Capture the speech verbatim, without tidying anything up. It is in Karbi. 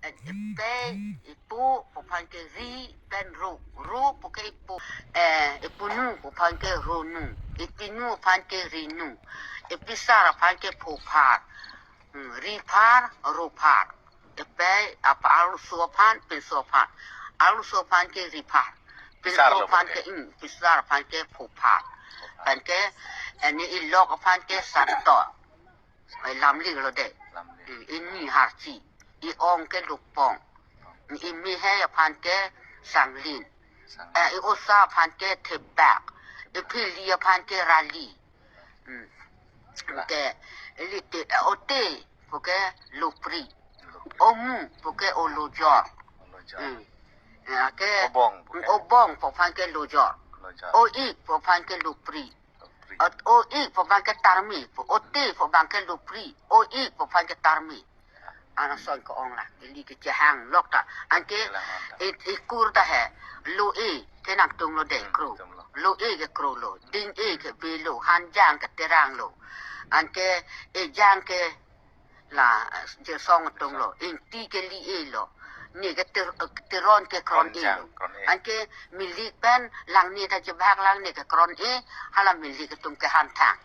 Ipe, ipu pu aphan ke ri pen ru. Ru pu ke ipu. Eh, ipunu pu aphan ke runu. Ipinu aphan ke rinu. Ipisar aphan ke phuphar. Hmm, riphar, ruphar. Ipe apa arloso aphan, pinso aphan. Arloso aphan ke riphar. Pinso Pisar lo aphan aphan ke, ke? Hmm, pisar aphan ke phuphar. Aphan ke, eh, ne ilok aphan ke santo. Ai lamlik lo de. Lamlik. Hmm, ini harchi. I-ong ke lupong. Ini mehai aphan ke sanglin. Sang. Eh, i-osa aphan ke thepbak. Iphili aphan ke rali. Hmm. Ke, lite, eh, ote pu ke lupri. Lupri. Omu pu ke olojor. Olojor. Hmm. Ya, ke Obong pu ke? Obong pu aphan ke lojor. Lojor. O-ik pu aphan ke lupri. Lupri. Ot-, o-ik pu aphan ke tarmi. Pu ote pu aphan ke lupri. O-ik pu aphan ke tarmi. Ana son ko-ong la. Ili kechehang lok ta. Anke Kechehang lok ta. I, ikur ta he. Lo-e ke nangtum lo de Hmm, kro. Tum lo. Lo-e ke kro lo. Ding-e ke be lo. Hanjang ke terang lo. Anke ejang ke la, eh, jesong atum lo. Ingti ke li-e lo. Ne ke ter-, eh, teron ke kron-e Kronjang, lo. Kron-e. Anke milik pen lang ne ta chebak lang ne ke kron-e. Hala milik atum ke hanthang.